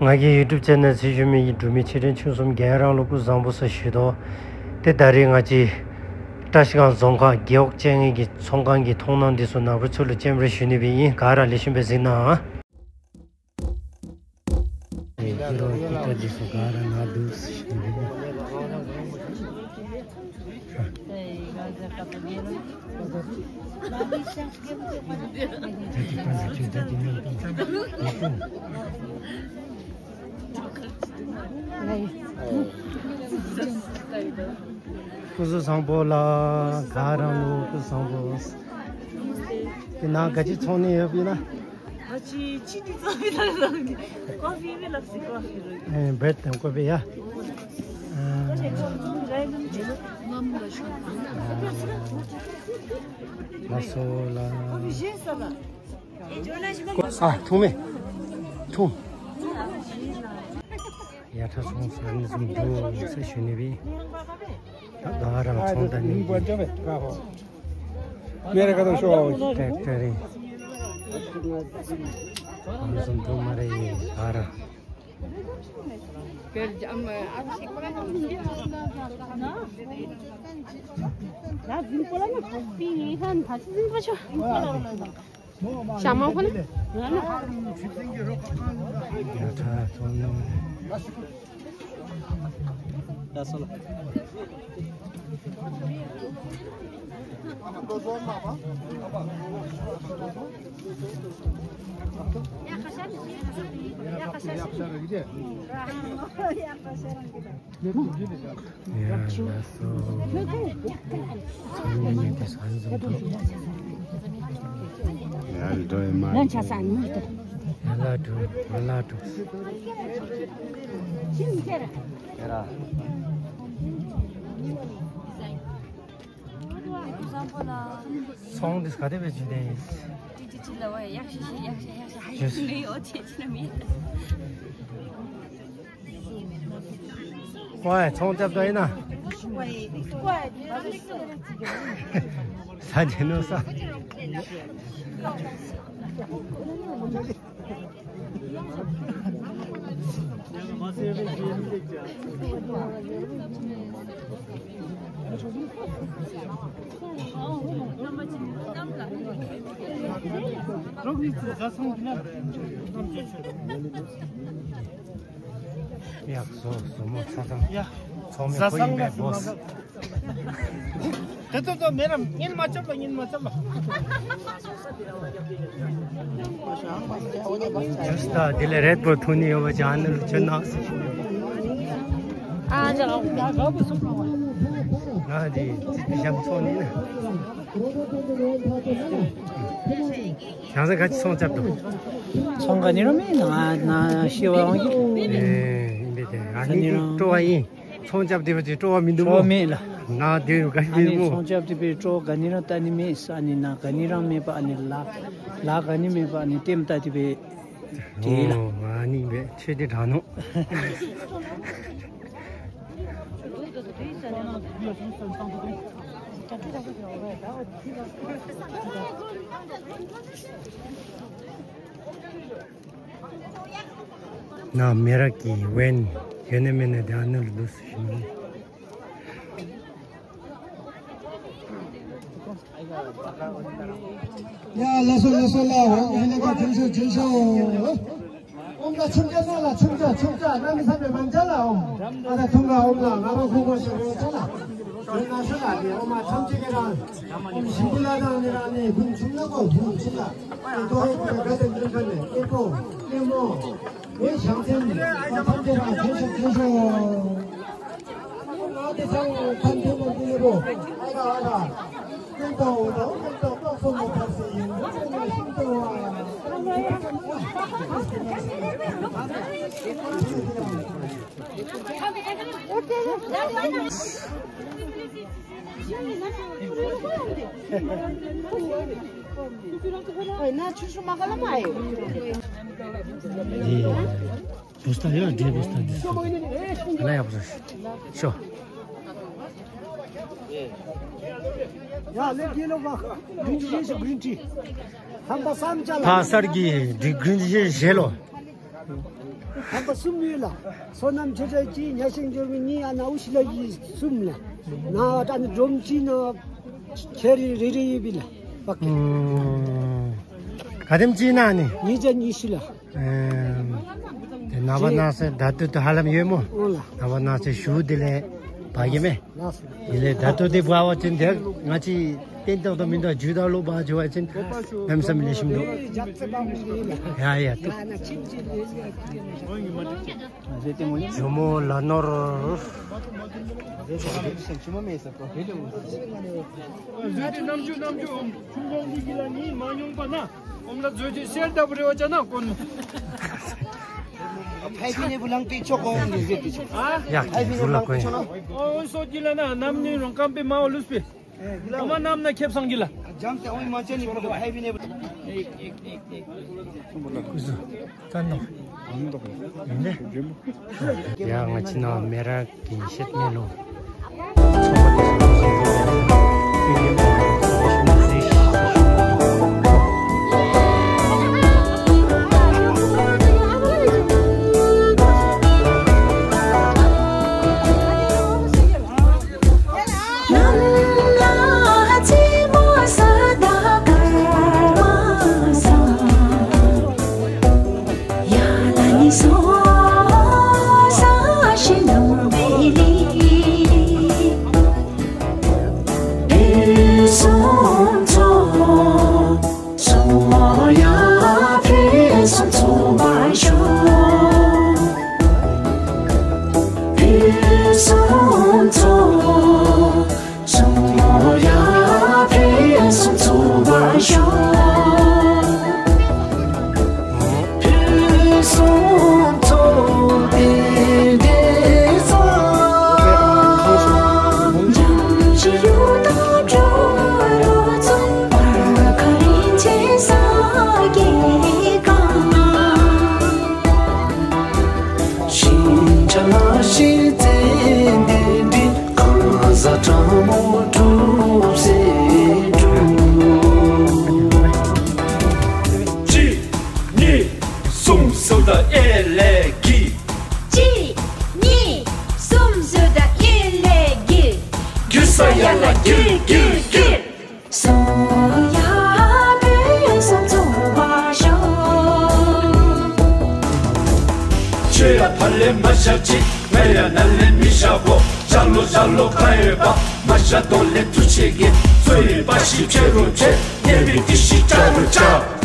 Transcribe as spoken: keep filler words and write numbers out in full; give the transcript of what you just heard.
ང་གི་ཡུ་ཊུབ་ཆེ་ནལ་གཟིགས་བཞུགས་མི་གི་འབྲུག་མི་ཆེ་འབྲིང་ཆུང་གསུམ་རྒྱལ་རང་ལུ་སྐུ་གཟུགས་བཟང་པོ་ཟེར་ཞུ་དོ། ཏེ་ད་རིས་ང་བཅས་བཀྲ་ཤིས་སྒང་རྫོང་ཁག་རྒེད་འོག་བཅོ་ལྔའི་གི་ཚོང་ཁང་གི་མཐོང་སྣང་འདི་ཚུ་ནོར་བུ་ཚུ་ལུ་སྤྱན་འབུལ་ཞུ་ནི་སྦེ་ཨིན། ག་ར་ལེགས་ཤོམ་སྦེ་གཟིགས་གནང་ཨ། ཨེ་ཀི་རོ་ཀི་ཊ་འདི་ཚུ་ག་ར་ནཱ་འདུག་ཟེར་ཞུ་ནི་སྦེ་ཨིན། སྐུ་གཟུགས་བཟང་པོ་ལགས། ག་ར་ལུ་སྐུ་གཟུགས་བཟང་པོ། ཏེ་ནཱ་ག་ཅི་འཚོང་ནི་ཡོདཔ་ཨིན་ན། ཨ་ཅི་ཅི་ཏི་ཙོ་མི་ལ་ལ་ཀོ་ཕི་མི་ལགས་སི་ཀོ་ཕི་རོ། ཨེ་བྲེཌ་དང་ཀོ་ཕི་ཡ། ཨ་ལགས་སོ་ལགས། ཨ་འཐུང་མས། འཐུང་། ཡ་ཁྲ་ཚོང་ས་ནི་བཟུམ་འདུག་ཟེར་ཞུ་ནི་སྦེ། ད་ག་ར་ཚོང་ད་ནི་ཊེག་ཊར་རེ་ཨ་ནི་བཟུམ་འདུག་སྨ་རེ་ག་ར། ཞྭ་མོ་ཕུ་ནི། ཡ་ལགས་སོ། ཚང་མ་ནི་དེ་སང་འཛོམས་འདུག། ཡ་ལགས་འགྲོ་ཡ་མ། ཡ་ལགས་འགྲོ། ཡ་ལགས་འགྲོ། ཚོང་འདི་ག་དེ་སྦེ་བྱུང་དེ་ཡིན། ཅི་ཅི་ཅི་ལ་ཝེ་ཡག་ཤི་ཤི་ཡག་ཤི་ཡག་ཤི་ཧ་ཡི་མི་ཡོད་ཅི་ཅི་ལ་མི། ཀོ་ཡ་ཚོང་རྐྱབ་དོ་ཨིན་ན། ས་ཆེན་ནོ་ས། ཡ་སོ་སོ་མོ་ཚ་ཚང་། ཡ་ཚོང་མི་ཁོ་ཨིན་པས་བོས། ཏེ་ཏོ་ཏོ་མེ་ར་ཉིན་མ་ཆབ་ལ་ཉིན་མ་ཆབ་ལ། ཇུས་དང་དེ་ལས་རེད་བོལ་འཐུང་ནི་ཡོད་པ་ཅིན་ཨ་ནི་ལུ་བྱོན་གནང་ཟེར་ཞུ། ཨ་ཅག་ང་འདི་ཅི་ཏི་ཤམ་ཚོང་ནི་ན། ཁྱེད་རང་ག་ཅི་ཚོང་རྐྱབ་དོ། ཚོང་ག་ནི་ར་མེད་ན་ན་ཤི་བ་འོང་གི། ཨེ་ཨིན་པས་ཏེ་ཨ་ནི་ག་ནི་ར་སྤྲོ་བ་ཨིན། ཚོང་རྐྱབ་སྟེ་འབད་དེ་སྤྲོ་བ་མིན་འདུག་སྤྲོ་བ་མོ། མེད་ལགས། ནཱ་དེ་རུ་ག་ཨ་ནི་ཡོད་མོ། ཚོང་རྐྱབ་སྟེ་འབད་སྤྲོ་བ་ག་ནི་ར་ལྟ་ནི་མེད་ས་ནི་ན་ག་ནི་ར་མེད་པ་ཨ་ནི་ལཱ་ལཱ་ག་ནི་མེད་པ་ཨ་ནི་ལྟདམོ་ལྟ་སྟེ་འབད་དེ་ལགས། ཨོ་ཨ་ནི་འབད་ཆོས་དེ་དྲག་ནོ། ནཱ་མེ་རག་གི་ཝེན་ཡོད་ནི་མེད་ནི་དེ་ཨ་ནི་ལུ་འདུག་ཟེར་ཞུ་ནི། ཡ་ལགས་སོ་ལགས་སོ་ལགས། འོ་ཧེ་ལས་ཀ་བྱོན་ཤོག་བྱོན་ཤོག། ཨོམ་ལ་ཆུམ་ཅ་ན་ལ་ཆུམ་ཅ་ཆུམ་ཅ་ན་མི་ས་མེ་མན་ཅ་ལ་ཨོམ། ཨ་ད་ཐུང་ག་ཨོམ་ལ་ང་རོ་ཁུ་གོ་ཤ་རེ་ཅ་ལ། ཨོམ་ན་ཤ་ལ་ནི་ཨོམ་ཨ་ཐམས་ཅད་ཀྱི་རང་། ཨོམ་ཞིམ་པོ་ལ་དང་ནི་རང་ནི་ཕུན་ཆུམ་ལ་གོ་ཕུན་ཆུམ་ལ། ཨེ་ཏོ་ཨེ་ཏོ་ག་དེ་ནི་ག་ནི་ཨེ་པོ་ཨེ་མོ། ཨེ་ཞང་ཆེན་ཨ་ཐམས་ཅད་རང་བྱོན་ཤོག་བྱོན་ཤོག། ཨེ་ན་ཆུ་ཤུ་མ་ག་ལ་མ་ཨེ། བོས་ཏ་ཡ་འདི་བོས་ཏ་འདི་སོ། ཨ་ན་ཡ་བོས་ཤོ། ཡ་ལེ་གི་ལོ་བ་གྲིན་ཅི་ཞེས་གྲིན་ཅི། ཧམ་པ་སམ་ཅ་ལ། ཕ་སར་གི་གྲིན་ཅི་ཞེས་ལོ། ཁང་པ་གསུམ་ཡོད་ལགས། བསོད་ནམས་ཆོས་གྲགས་གཅིག། གཉའ་ཤིང་ལྗོན་དངུལ་གཉིས། ཨ་ནཱ་ཨུ་ཤི་ལ་གི་གསུམ་ལགས། ནཱ་ཨ་ནི་སྒྲོམ་གཅིག་ནང་ཁྱེར་རེ་རེ་ཡོད་པས་ལགས། བ་ཀི། ཨུམ། ག་དེམ་ཅིག་ན་ནི། ཉིས་བརྒྱ་ཉི་ཤུ་ལགས། ཨེམ། དེ་ནངས་པ་གནངས་ཚེ་ཟླ་སྟོད་དུ་ཧ་ལམ་ཡོད་སྨོ། འོ་ལགས། ནངས་པ་གནངས་ཚེ་ཞུ་དེ་ལས་འབག་གེ་མེ། ལགས་སོ། དེ་ལས་ཟླ་སྟོད་དེ་འབག་པ་ཅིན་དེ་ང་བཅས་སྟེང་ཐོག་ཏུ་མི་འདུག་རྒྱུ་དང་ལོ་འབག་འགྱོ་བ་ཅིན་གནམ་མེད་ས་མེད་ལེགས་ཤོམ་འདུག། ཡ་ཡ་ཏུ། ཇོ་མོ་ལ་ནོར། བཟོས་ཏེ་རྣམ་འགྱུར་རྣམ་འགྱུར་ཁྱུང་ཁྱུང་གི་ལ་ནི་མ་མྱོང་པ་ན། ཨོམ་ལ་བཟོས་ཏེ་གསེར་ལྟ་བུ་རེ་བ་ཅ་ན་དཀོན་མོ། ཕའི་བི་ནེ་བུ་ལང་ཏི་ཆོག་གོ་འོང་གི་ཟེར་ཏེ་ཆོག། ཨ། ཡ་ཕའི་བི་ནེ་བུ་ལང་ཏི་ཆོག་ན། ཨོ་ཨོ་སོ་གི་ལ་ན་ནམ་ནི་རོང་སྐམ་པའི་མ་འོ་ལུས་པའི། ཨོ་མ་ནམ་ན་ཁེབས་སང་གི་ལ། ཇམ་ཏེ་ཨོ་མ་ཅན་ནི་བུ་ཕའི་བི་ནེ་བུ། ཀུ་ཟུ། ཏན་ནོ། ཨིན་ཏེ། ཡ་ང་བཅས་ནང་མེ་རག་གི་ཤེད་མེ་ལོ། གཅིག་གཉིས་གསུམ་ཟོ་དང་ཨེ་ལེ་གི། གཅིག་གཉིས་གསུམ་ཟོ་དང་ཨེ་ལེ་གི། གི་ས་ཡ་ལ་གི་གི་གི། ཁྱོད་ཡ་ཕར་ལས་མ་ཤར་ཅིག། ང་ཡ་ནཱ་ལས་མི་ཤར་བོ། ཤར་ལོ་ཤར་ལོ་ག་ཡོད་པ། མ་ཤར་དོ་ལས་ཐུགས་ཆེ་གེ། ཚོ་ཡི་པ་ཤི་ཕྱེ་རུ་ཕྱེ། ཉེ་བི་ཏི་ཤི་ཅ་རུ་ཅ།